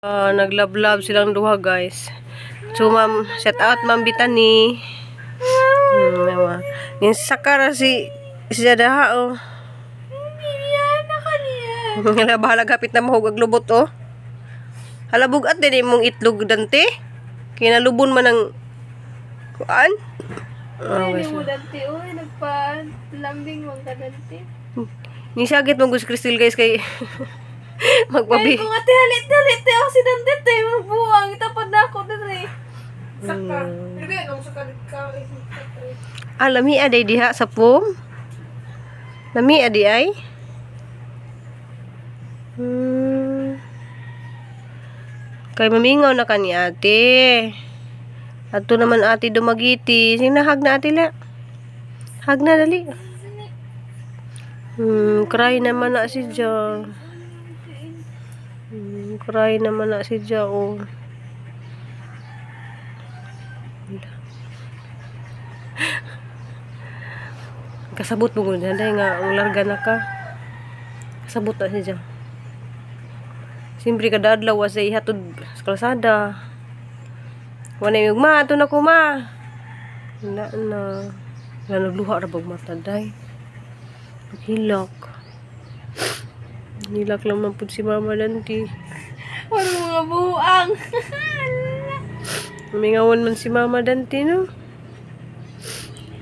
Ah, naglablab silang duha, guys. So ma'am, shout out Ma'am Bitani. Nawa. Nin sakara si siya daha oh. Yan na kaniya. Hala bahala gapit na mahugag lubot oh. Hala bugat din imong itlog dante. Kinalubon man ang kuan. Oh, Ay, guys. mo dante oy, nagpa-lambing man ka dante. Nisagit mo guys Crystal guys kay Kay magpabi. kung ate halit halit te ako si dante te magbuang itapad na ako dere. Saka. Pero kaya nung saka ka. Ah, lami aday diha sa pom. Lami adi ay. Kay mamingaw na ka ni ate. Ato naman ate dumagiti. Sinahag na ate la. Hag na dali. Cry naman na si Ja. Cry naman na si Ja oh. Kasabot mo gud dahil nga ang larga na ka. Kasabot na siya. Siyempre kada adlaw wa sa ihatod sa kalsada. Wala yung ma, ato na ko ma. Wala na. Wala nagluha ra bag mata day. Naghilak. Nilak lang man pud si Mama Lanti. Wala mga buang. Mingawan man si Mama Dante, no?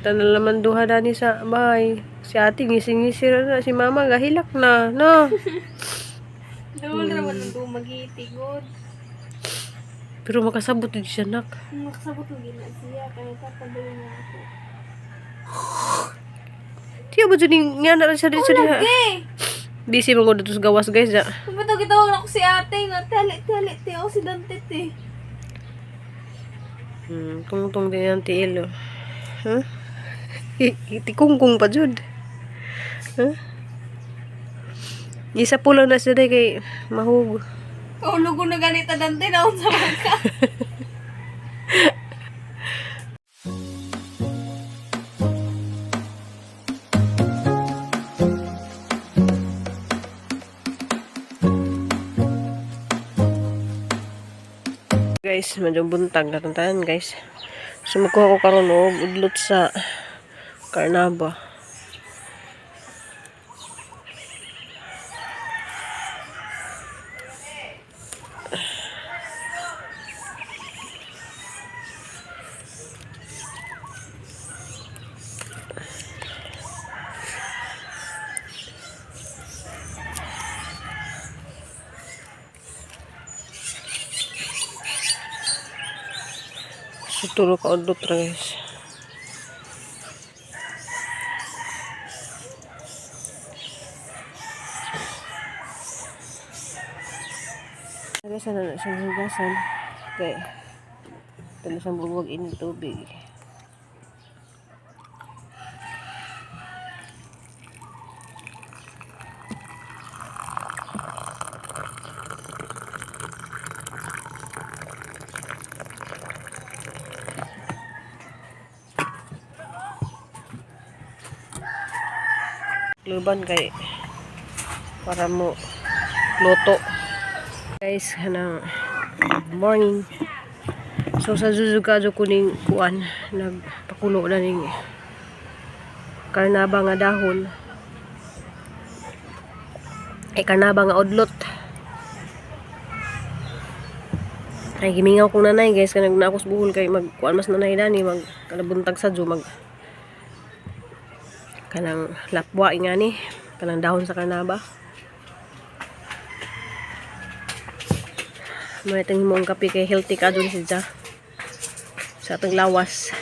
Tanan naman duha dani sa bahay. Si ate ngising-ngisi ra na. Si Mama gahilak na, no? Dul ra man ang dumagiti god. Pero makasabot din siya, nak. Makasabot lagi na siya kaya tapad na ako. Tiyo ba dyan yung nga na siya dito diha? Lagi. Busy man ko dito sa gawas, guys. Ja. Ba't gitawag na ako si ate nga halit halit te ako si dante te. Tungtong din ang tiil, oh. Huh? Tikungkung pa, jud. Huh? Isa po lang na siya day kay mahug. Kaulugo na ganita dante na unsa man ka. Guys, medyo buntag na tanan, guys. So magkuha ko karon og udlot sa Carnaba. So tulo ka udlot ra, guys. Hugasan na na siyang hugasan. Kay ito na siyang buwag ini tubig. Luban kay para mo luto. Guys, kanang morning. So sa Suzuka jo kuning kuan nagpakulo na ning karnaba nga dahon. Ay karnaba nga udlot. Ay gimingaw kong nanay guys kanang naakos buhol kay mag kuan mas nanay dani mag kalabuntag sa jo mag kanang lapwa nga ni kanang dahon sa karnaba. May itong himong kape kay healthy ka dun siya. Sa atong lawas.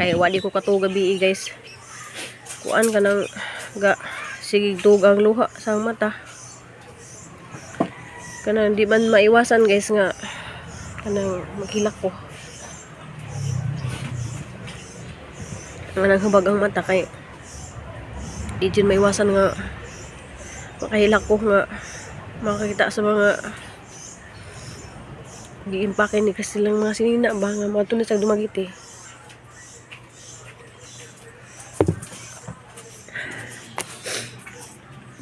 Kay wali ko katuog gabi eh, guys. Kuan ka nang ga sige tuog ang luha sa mata. Kanang di man maiwasan guys nga kanang maghilak ko. Nga nang hubag ang mata kay di jud maiwasan nga makahilak ko nga makakita sa mga giimpake ni kasi silang mga sinina ba nga mga tunis sa Dumaguete.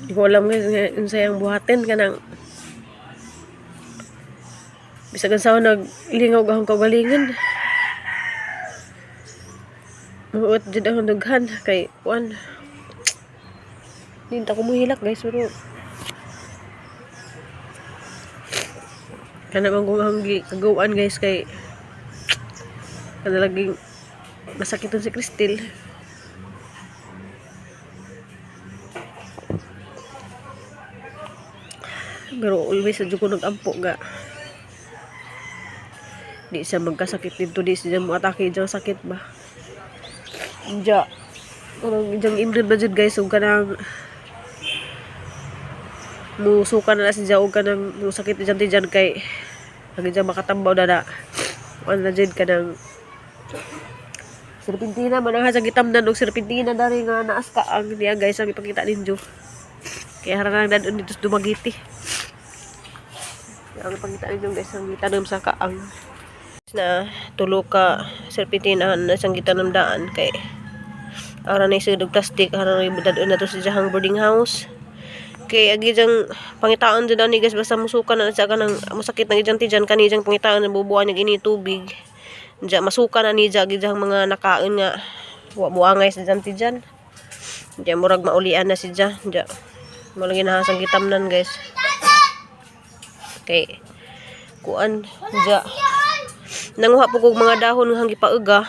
Di ko alam guys nga unsay ang buhatin kanang Bisag ang sawa naglingaw gahong kagalingan. Muot jud ang dughan kay kuan. Dinta ko muhilak guys, pero kana man kung ang kagawaan guys kay kana laging masakiton si Cristel. Pero always sa ko nag-ampo ga. Di siya magkasakit dito, di siya mo atake diyang sakit ba. Diya. Parang diyang imdon ba dyan guys, ug kanang musuka na na siya og kanang musakit diyang tiyan kay lagi diyang makatambaw na na. Ano na dyan kanang serpentina man ang hasang gitamnan og serpentina dari nga naas ka ang niya guys ang ipakita ninyo. Kaya harang lang dadon dito sa Dumaguete. Ang ipakita ninyo guys ang gitanom sa kaang na tulo ka serpentina na isang gitanom daan kay ara na isang plastic ara na dadon na to sa iyang boarding house. Kay agi diyang pangitaan dyan ani guys basta musuka na siya kanang masakit ng ijang tiyan kani diyang pangitaan na bubuan niya ini tubig. Diya masuka na ni diya agi diyang mga nakaon nga wa buangay sa diyang tiyan. Diya murag maulian na si diya. Diya mo lang ginahasang gitamnan guys. Kay kuan diya nanguha po kog mga dahon nga hanggi pauga.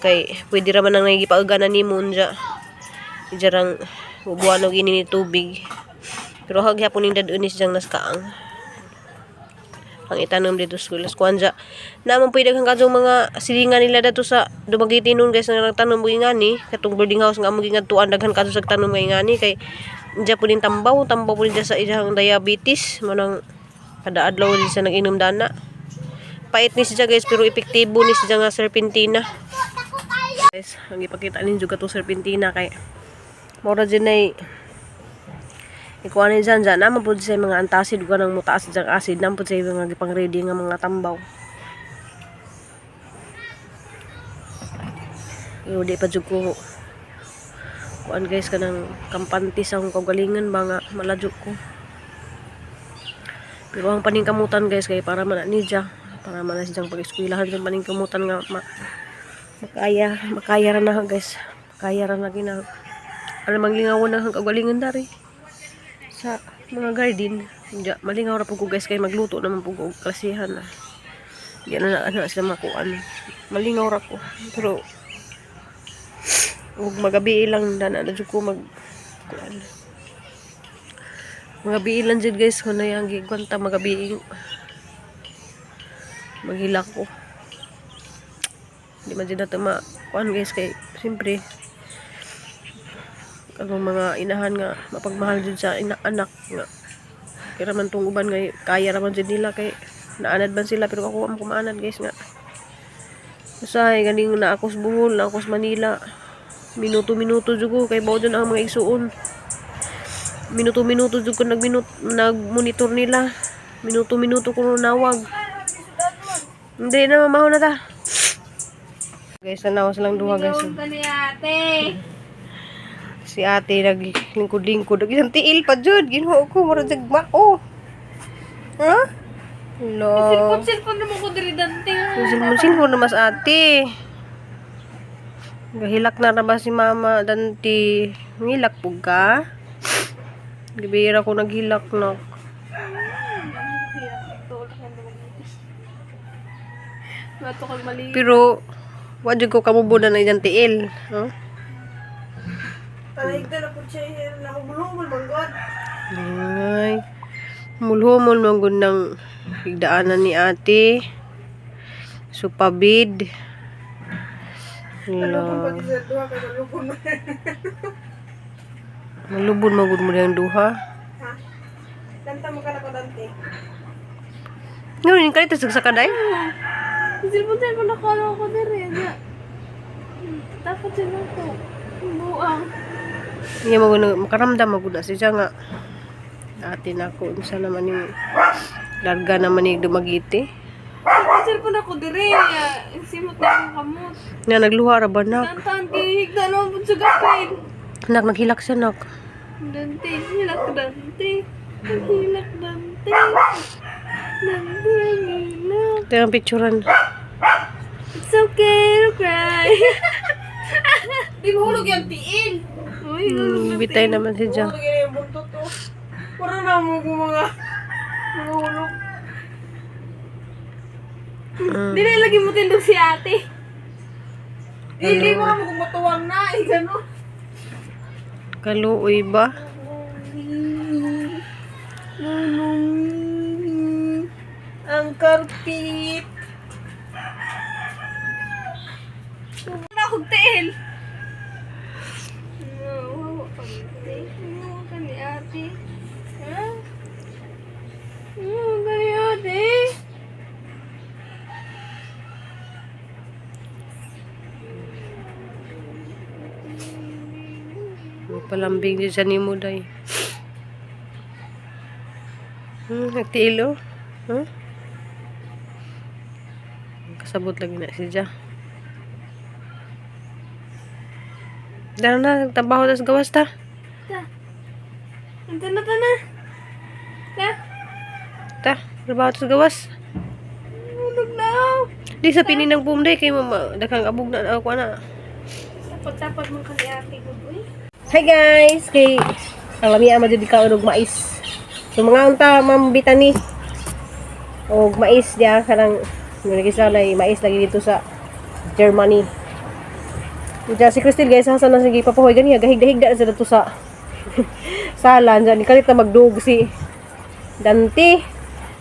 Kay pwede ra man nang nagipauga na nimo unja. Diya rang bubuan og ini ni tubig. Pero hag gyapon ning dadon is diyang naskaang. Ang itanom dito sa school. Kuan dya. Naman pwede kang kadtong mga silingan nila dato sa Dumaguete nun guys nga nagtanom mo ingani katong boarding house nga among gingadtuan daghan kadto sa tanom nga ingani kay dya po ning tambaw tambaw po din sa iyang diabetes mo nang kada adlaw din siya nag-inom dana. Pait ni siya guys, pero epektibo ni siya nga serpentina. Guys, ang ipakita ninyo katong serpentina kay mura dyan ay ikuha ni dyan dyan naman po sa mga antacid ko ng mutaas dyan acid naman po sa mga gipang ready nga mga tambaw. Pero di pa jud ko kuan guys kanang kampante sa akong kaugalingan ba nga maladyo ko. Pero ang paningkamutan guys kay para man na ni siya, para man na siyang pag-eskwelahan sa paningkamutan nga makaya, makaya ra na guys. Makaya ra na gina. Alam ang lingawan na ang kaugalingan dari sa mga garden. Diya, malingaw ra po ko guys kay magluto naman po ko og klasihan na. Di na na, na sila makuan. Malingaw ra ko. Pero ug magabi lang dana na jud ko mag kuan. Magabi lang jud guys kung na yang gigwanta magabi maghilak ko. Di man jud nato ma kuan guys kay siyempre ang mga inahan nga mapagmahal jud sa ina anak nga kaya man tong uban nga kaya ra man jud nila kay naanad man sila, pero ako am kumaanad guys nga usahay ganing na ako sa Bohol, na ako sa Manila, minuto-minuto jud ko kay bao jud ang mga igsuon, minuto-minuto jud ko nagminut nagmonitor nila, minuto-minuto ko nawag. Hindi na, mamaho na ta guys, tanawa silang duha guys. Lingawan ka ni ate. Si ate naglingkod-lingkod. Ang isang tiil pa jud. Ginoo ko mura jag mao. Ha? Lo. Silpon, silpon naman ko diri dante. Silpon-silpon na mas ate. Gahilak na ra ba si mama danti? Ngilak pug ka? Gibira ko naghilak nok. Bato kag mali. Pero wa jud ko kamubo na na iyang tiil, no? Panahigda na po siya na humulumul, manggod. Ay. Mulhumol man gud ng higdaanan ni ate. Supabid. Malubon Lo. pag isa duha kay malubon. Malubon man gud mo diyang duha. Ha? Lanta mo ka na ko dante. Ngayon kanito sa kaday. Silpon, silpon ako ano ko diri. Nya. Dapat sila ko. Buang. Iya mo gud makaramdam man gud na siya nga ate nako unsa naman yung larga naman ni Dumaguete. Silpon, silpon ako diri. Simot na akong kamot. Nga nagluha ra ba nak? Tantan kay higda naman pud sa gapin. Nak naghilak siya nak. Dante, hilak dante. Hilak dante. Nandangin. Ito yung picturean. It's okay to cry. Di mahulog yung tiil. Uy, Bitay naman si Ja. Mahulog yung buntot to. Wala na mo kung mga hulog. Di na lagi mo tindog si ate. Hindi mo kamo kung matuwang na. Eh, gano'n. Kaluoy ba? Ang karpit. Wala akong tiil. Wawa ka ni ate. Wawa ka ni ate. Ha? Wawa ka ni ate. May palambing din sa nimo day. Nagtiil oh. Huh? Kasabot lagi na si Ja. Dara na, nagtrabaho tas gawas ta. Ta. Ito na, ta na. Ta. Ta, trabaho tas gawas. Hulog na. Di sa pininang bumday kay mama daghang abog na ako na. Tapat-tapat mo ka ni ate ko, uy. Hi guys, kay ang lamia man jud ka og mais. So mga unta Ma'am Bitani og mais diya kanang nalagi sa lay mais lagi dito sa Germany. Diya si Christine guys, asa na sige papahoy ganiya gahig-gahig sa dito sa sala diyan kalit na magdug si Dante.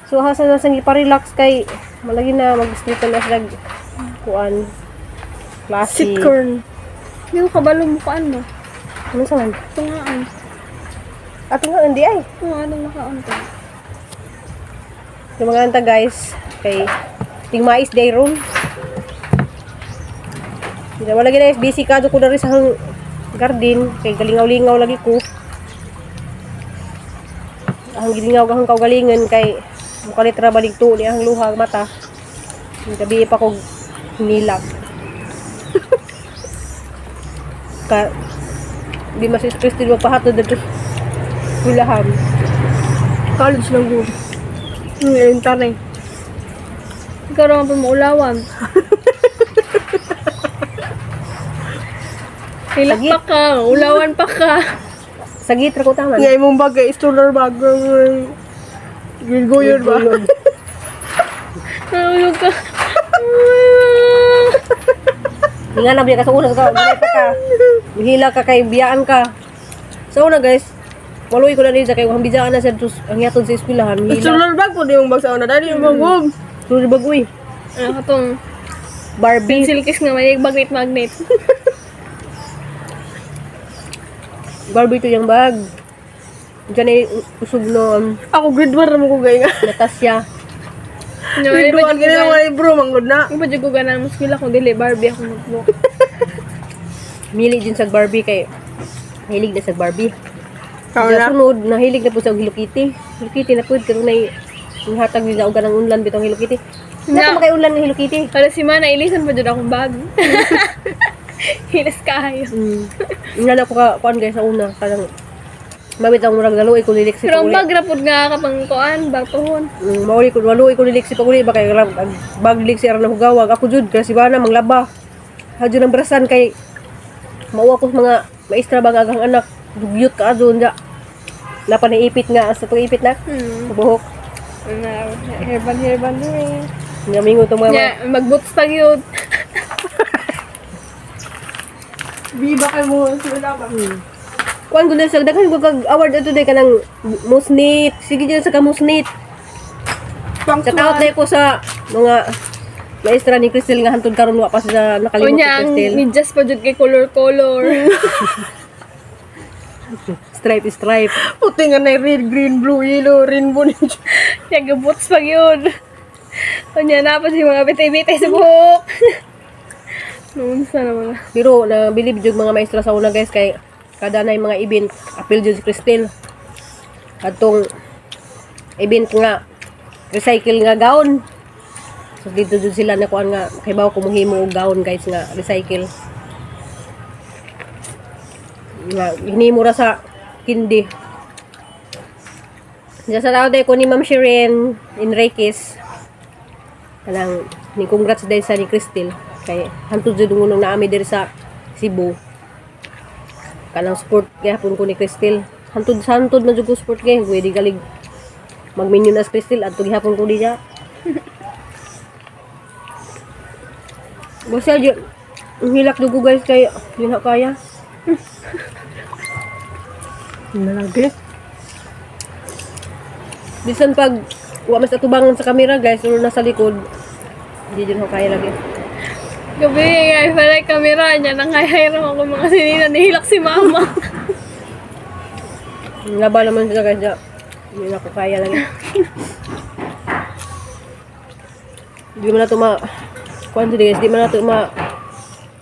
So hasa na sang ipa-relax kay malagi na mag-sleep na sila kuan klase. Sitcorn. Hindi ko kabalo mo kaan mo. Ano sa man? Tungaan. Ato nga hindi ay. Tungaan ang nakaon ko. Yung mga anta guys, kay ting mais day room. Hindi wala gid busy ka do ko dari sa hang garden kay galingaw-lingaw lagi ko. Ang gilingaw ang kaugalingon kay mukalit ra balik to ni ang luha ang mata. Gabi pa ko hinilak. Ka di mas stress din magpahatod dito kulahan. College lang ko. Elementary. Ikaw raw ang pamaulawan. Hilak pa ka, ulawan pa ka. Sagit ra ko taman. Nga imong bagay, stroller bag. Gilgoyon ba? Nahulog ka. Nga na biya ka sa una sa ka, ka. Hila ka kay biyaan ka. Sa una guys, maluoy ko na rin sa kay ang biyaan na sa ang yatod sa eskwelahan. Hila. Stroller bag po di yung bag sa una. Dali yung bag wag. Stroller bag uy. Ano ka tong Barbie. pencil case nga may magnet magnet. Barbie to yung bag. Diyan ay usog no Ako grade 1 naman ko gay nga. Natasha. Grade 1 ganyan mga libro manggod na. Yung pa dyan ko ganang mas kung dili Barbie ako notebook. Mili din sa Barbie kay hilig na sa Barbie. Kao Sa na. sunod, nahilig na po sa Hello Kitty. Hello Kitty na po, karon nay hatag nila og ganang unlan bitong Hello Kitty. Na. Na pa kay unlan ng Hello Kitty. Kada si Mana, ilisan pa dyan akong bag. Hilas kayo. Nga na ko ka kuan guys sa una kanang mabit ang murag naluoy ko lilik si Pero ang paguli. bag rapod nga kapang kuan, batuhon. Mauli ko maluoy ko lilik si paguli ba kay ang bag lilik si aron hugawag ako jud kasi ba na manglaba. Hadyo ng brasan kay mauwa ko sa mga maestra ba nga agang anak dugyot ka adun ja. Napa naipit nga sa tuong ipit na buhok. Ano, herban herban eh. Nga mingo tong mga Nya, magboots pa yun. Biba kay mo sila ba. Kuan gud sa daghan ko kag award ato day kanang musnit. Sige dyan sa kamusnit. Sa taot na ko sa mga maestra ni Crystal nga hantod karon wa pa sila nakalimot Unya, si ang Crystal. medyas pa jud kay color-color. Stripe stripe. Puti nga na red, green, blue, yellow, rainbow ni Nya, boots pa yun. Unya, na pa si mga bitay-bitay sa buhok. Noon sa na mga. Pero na believe jud mga maestra sa una guys kay kada na yung mga event appeal jud si Crystal. Atong event nga recycle nga gown. So dito jud sila na kuan nga kay bawo ko mohimo og gown guys nga recycle. Nga hinimo ra sa kindi. Diyan sa tao ko ni Ma'am Shirin Enriquez. Kanang ni congrats dahil sa ni Cristel kay hantod jud ngunong naami diri sa Cebu. Kanang support gihapon ko ni Cristel. Hantod sa hantod man jud ko support kay pwede galig mag-menu na si Cristel adto gihapon ko diya. Basta jud hilak dugo guys kay yun na kaya. Nalagi. Bisan pag wa mas atubangan sa kamera guys or nasa likod, hindi din ako kaya lagi. Gabi, ay pala yung kamera niya. Nangayayram ako mga sinina. Nihilak si mama. Laban naman sila guys. Hindi na ako kaya lagi. Hindi mo na ito ma... Kuan jud guys, di man na ito ma...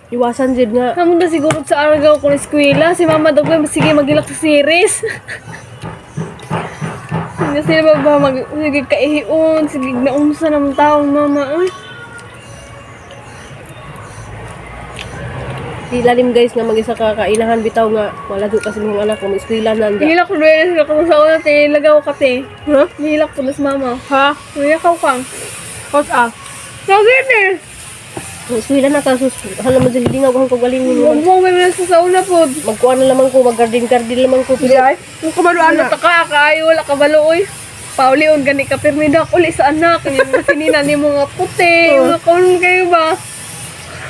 Iwasan jud nga. Kamu na siguro sa Argao ko eskwela. Si mama daw ba, sige magilak sa series. Hindi sila ba ba mag sige kaihion, sige naunsa ng tao mama. Ay. Di lalim guys nga mag-isa ka kainahan bitaw nga wala jud kasi mong anak kung eskwela na anda. Nihilak ko na sila kung sa una te lagaw ka te. Ha? Nihilak ko na sa mama. Ha? Nihilak ka kang. Hot ah. Lagi eh. Kung eskwela na ka sus, hala mo jud hilingaw akong kagalingon. Huwag mo may mga sa una po. Magkuan na lamang ko, mag-garden garden lamang ko. Di ay. Kung kabalo Ano ana. ta ka kaayo wala ka balo oy. Paulion gani ka pirmi dak uli sa anak ni mga sinina ni mga puti. Mga kaon kayo ba?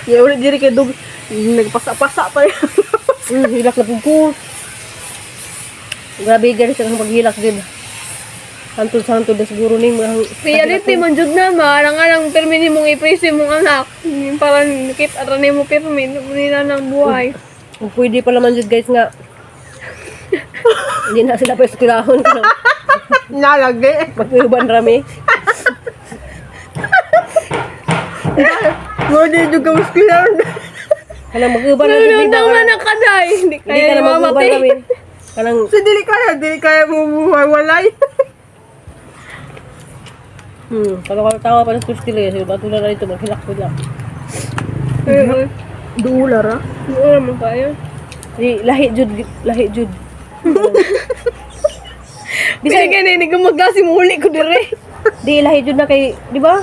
Ya ulit diri kay dug nagpasa-pasa pa yun. Hilak na pud ko. Grabe guys ang paghilak jud. Hantod sa hantod na siguro ning mga Reality man jud na ma, alang alang pirmi ni mong ipresyo mong anak. Yung parang nakita ra nimo pirmi nila ng buhay. Kung pwede pa naman jud guys nga. Hindi na sila pa eskwelahon. Nalagi. Mag-uban rami. Mo di jud ka eskwela. Kanang mag-uban na jud Nunundang kita. man ang kaday. Hindi Hindi kaya ka ni na mama mag-uban te. rami. Kanang So dili kaya mo walay. Tawa pa sa school guys. Batula na dito maghilak ko lang. Oo. Duula ra. Oo naman kayo. Di lahi jud, lahi jud. Bisa gani ni gumaglasi mo uli ko dire. Di lahi jud na kay, di ba?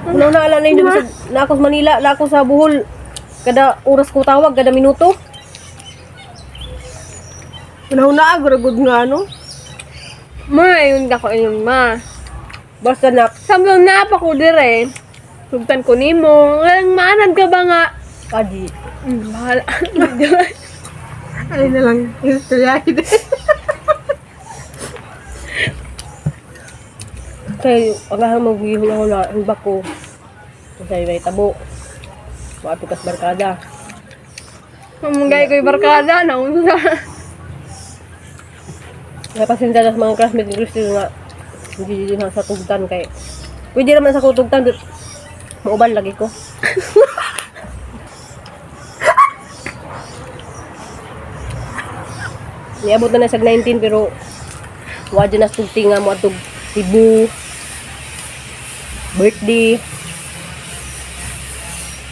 Una na ala na yun, sa, na ako sa Manila, na ako sa Bohol. Kada oras ko tawag, kada minuto. Una-una agad gud nga ano. Ma, yun dako yun ma. Basta na, Samtang napa ko dire. Sugtan ko nimo. Ngalang maanad ka ba nga? kadi. Bahala. Ay na lang istorya. Kay, agahan magbihon ako na, ang bako. Kasi may tabo. Wato kas barkada. Mamugay ko yung barkada na unsa. Kaya pasensya na sa mga classmates ni Christine nga, hindi din sa tugtan kay. Pwede naman sa kutugtan, but mauban lagi ko. Niabot na na sa 19 pero wa dyan na sa tugti nga mo atog Cebu birthday.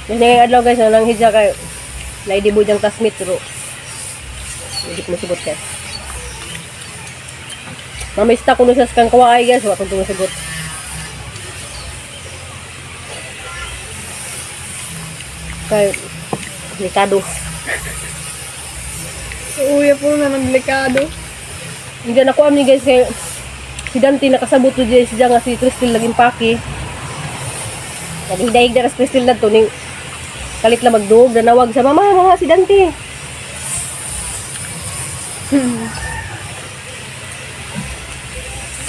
Mas ngayong adlaw guys na nanghidya kay naidibo diyang classmate pero hindi ko masugot kay. Mamista ko no sa kang kawaay guys, wa ko tumusugot. Kay delikado. Uya po na ng delikado. Hindi na ko ni guys kay si Dante nakasabot to dyan siya nga si Crystal laging paki. Naghidaig na si Crystal na to ning kalit lang magduog nanawag sa mama mama si Dante.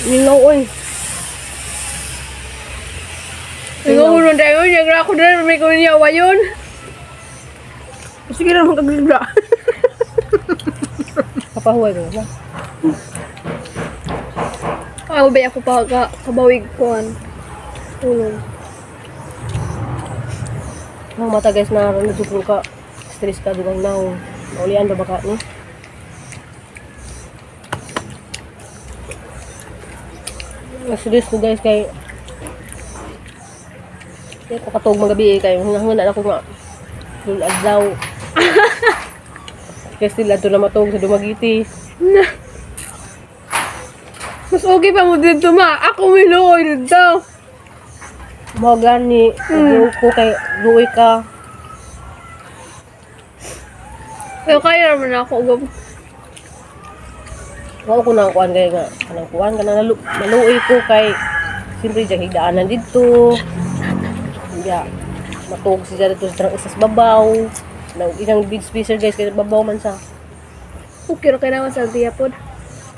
Ningaw oy. Nangungulong tayo, niya ako dun, may ko niya wayon. Sige na magkagligla. Kapahuway ko na. Ako ba ako pa ka, kabawig ko an. Tulong. Ang mata guys na nadupro ka. Stress ka dugang naong. Maulian ba baka ni? Stress ko guys kay kay ko katog magabi eh, kay hunahuna na ako nga dul adlaw. Kay sila adto na matog sa Dumaguete. Na. Mas okay pa mo dito ma. Ako may luoy dito. Mo gani, ko kay luoy ka. Pero kaya naman ako. Ugab. Mao ko nang kuan kay nga kanang kuan kanang naluoy ko kay siyempre dyan higdaanan didto. Ya, matuog siya dito sa isas babaw. Nang ilang big spacer guys kay babaw man sa. Okay ra kay naman sa diya pod.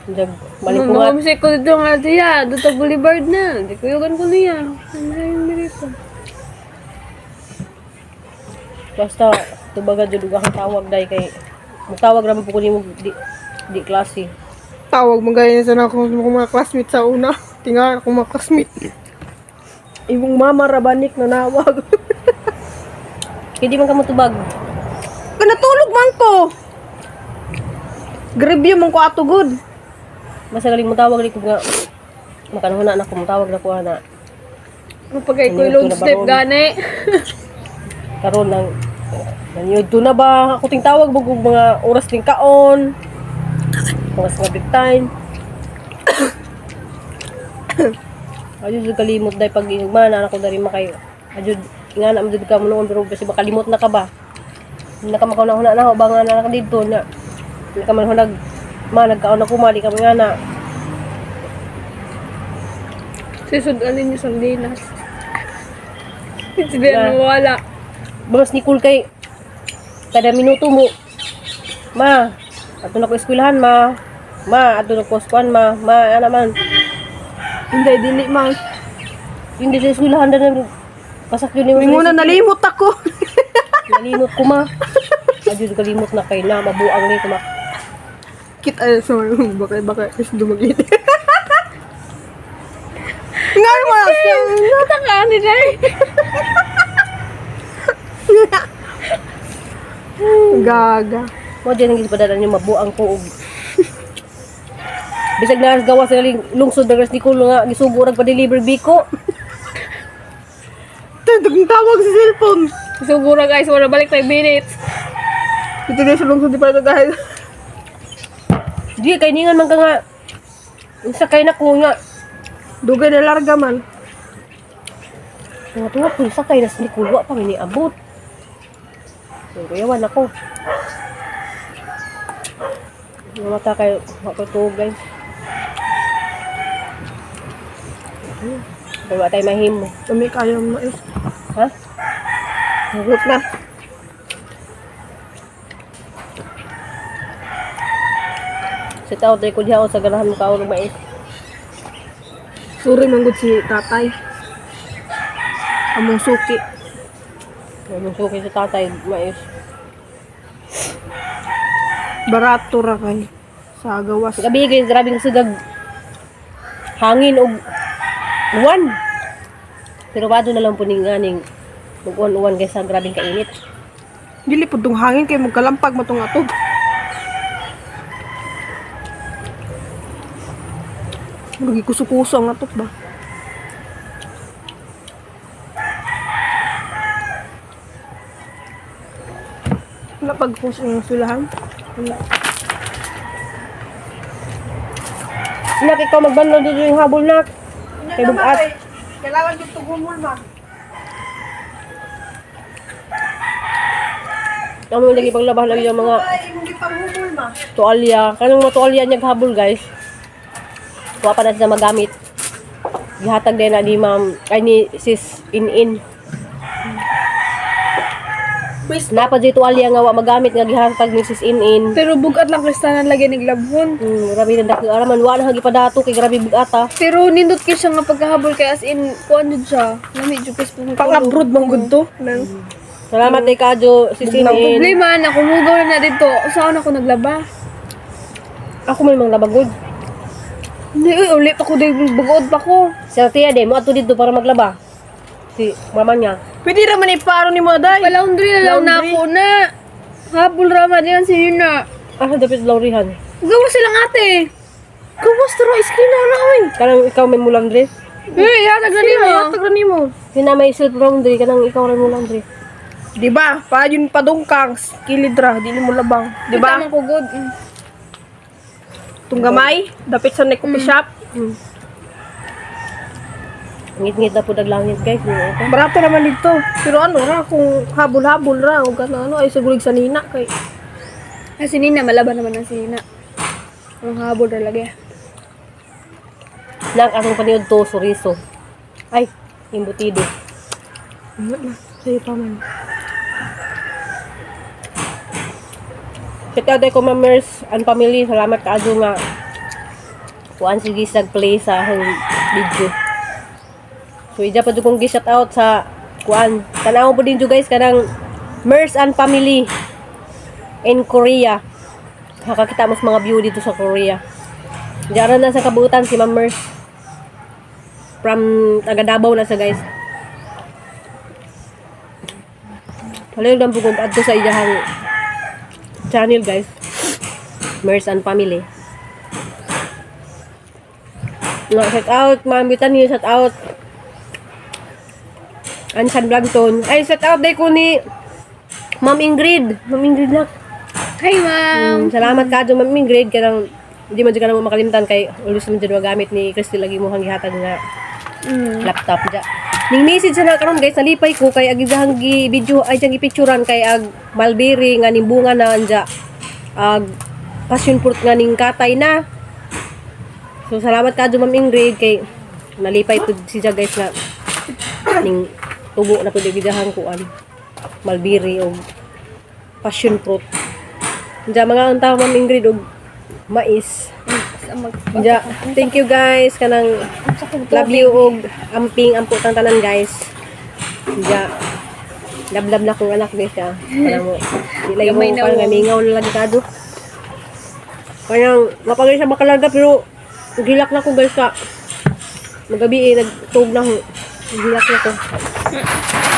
Diyan malipungat. Mamamsik ko dito nga diya. Dito Boulevard na. Di ko yugan ko niya. Ano yung dito? Basta tubaga jud ug akong tawag dai kay mutawag ra man po ko nimo di di klase. Tawag mo gaya sa na akong mga classmate sa una. Tinga akong mga classmate. Imong mama rabanik na nawag. Kay di man ka motubag. Kanatulog man ko. Grabyo man ko ato good. Basta galing mutawag di ko nga makanahuna na ko mutawag na ko ana. Mapagay ko Ano yung ito na step baron? gani. Karon nang nanyud na ba ako ting tawag bug og mga oras ting kaon. Oras nga break time. Ayun jud kalimot dai pag inugma na ako dari makay. Ayun nga na jud ka mo noon pero kasi makalimot na ka ba. Hindi na ka makauna-una na ba nga na ka didto na. Hindi ka man hunag ma nagkaon na ko ma di ka man nga na. Susudan ninyo sardinas. Hindi Na. na wala. Mas ni cool kay kada minuto mo ma ato na ko eskwelahan ma ma ato na ko eskwelahan ma ma ana man. Hindi, dili man. Hindi sa eskwelahan na na pasak yun yung Minguna nalimot ako. Nalimot ko ma. Adyo kalimot na kay na mabuang ni ko ma. Kit ay sorry, baka baka is dumagit. Nga mo Kita ka ni Day. Gaga. Mo dyan ang gispadala niyo mabuang ko og bisag na gawa sa galing lungsod na ni Kulo nga gisugo rag pa-deliver biko. Tawag tawag sa cellphone. Siguro guys, wala balik 5 minutes. Ito na sa lungsod di pala ito dahil. Di kay ningan man ka nga. Unsa kay nako nga. Dugay na larga man. Mga tuwa ko sakay na ni Kulo pa niabot. So, kuyawan ako. Mamata kayo, ako to guys. Kaya tayo mahimo. Kami kayo mais. Ha? Hugot na. Sa tao tayo ko diha sa ganahan mo kaon og mais. Sorry man gud si tatay. Among suki. Anong suki sa tatay, mais. Barato ra kay sa gawas. Gabi kay grabe ng sugag hangin og uwan. Pero wado na lang po ning aning mag-uwan-uwan kaysa grabing kainit. Dili pud tong hangin kay magkalampag mo tong atog. Murag kuso-kuso ang atok ba? Wala pagkuso ng sulahan. Wala. Nak, ikaw magbanlo dito yung habol nak. Kay bugat. Kailangan yung tugumol ma. Amo lagi paglabah lagi yung mga Ay, imong gipanghumol ma. tuwalya. Kanang mga tuwalya niya habol guys. Wa pa na siya magamit. Gihatag din na ni ma'am, ay ni sis in-in. Napa di tuwalya nga wa magamit nga gihatag ni sis in-in. Pero bugat lang kristanan lagi ni Glabhon. Grabe na dako araman wa na hagi padato kay grabe bugata. Pero nindot kay siya nga pagkahabol kay as in kuan jud siya. Lami jud kay sa Pang-abroad man gud to. Nang Salamat kay Kadyo sis Ang in-in. problema na kumugaw na na dito. Saan ako naglaba? Ako may mga labagod. Hindi, uy, uli pa ko din, bugood pa ko. Sa tiya de mo ato dito para maglaba. Si mama niya. Pwede ra man iparo ni mo day. Pa-laundry na lang na Laundry. ako na. Habol rama diyan si Yuna. Ah, dapat laurihan. Gawa silang ate. Gawas ra screen na na oy. Kanang ikaw may mo laundry. Uy, hatag na nimo. Hatag ra nimo. Sina may self laundry kanang ikaw ra mo laundry. Di ba? Pa yun padungkang kilid ra dili mo labang, di ba? Di ba? Ko good. Tung gamay, dapit sa coffee shop. Ngit-ngit na po daglangit, guys. Di ba ito? Barato naman dito. Pero ano ra, kung habol-habol ra, o gana ano, ay sigurig sa nina kay. Ah, si Nina, malaban naman ang si Nina. Ang habol ra lagi. Lang akong paniod to, suriso. Ay, imbutido. Ano na, sa'yo pa man. Shout out ko, Ma'am Mers and family. Salamat kaadyo nga kuan sige nag-play sa akong video. So ija pa jud kong gi-shout out sa kuan. Tanaw po din jud, guys, kanang Mers and family in Korea. Nakakita mo sa mga view dito sa Korea. Diyan na sa kabuutan si Ma'am Mers. From taga Davao na sa, guys. Halayo lang bugog adto sa iyahang channel, guys. Mers and family. No, shout out, Ma'am Bethany, shout out. Ansan Vlogton. Ay, shout out day ko ni Ma'am Ingrid. Ma'am Ingrid na. Hi, ma'am! Salamat ka Ma'am Ingrid, kanang hindi man jud ka na mo makalimtan kay always man jud gamit ni Crystal lagi mo hang gihatag nga laptop ja. Ning message na karon, guys, nalipay ko kay ag idahang gi video ay diyang gipicturan kay ag mulberry nga ning bunga na anja ag passion fruit nga ning katay na. So salamat ka Ma'am Ingrid kay nalipay pud siya, guys, nga ning tubo na pud gidahang kuan mulberry og passion fruit. Diya mga unta, Ma'am Ingrid, og mais. Diya, thank you, guys, kanang love you og amping ampo tang tanan, guys. Diya love na kong anak, guys, ah. Parang mo di lagi mo Gamay na parang mo. gamingaw na lagi kado. Parang mapagay siya makalaga pero gilak na ko, guys, ka. Magabi eh, nagtug na ko. Gilak na ko.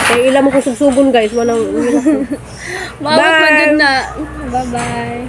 Kaya ila mo ko sugsugon, guys, manang gilak ko. Maabot man Bye! jud na. Bye-bye.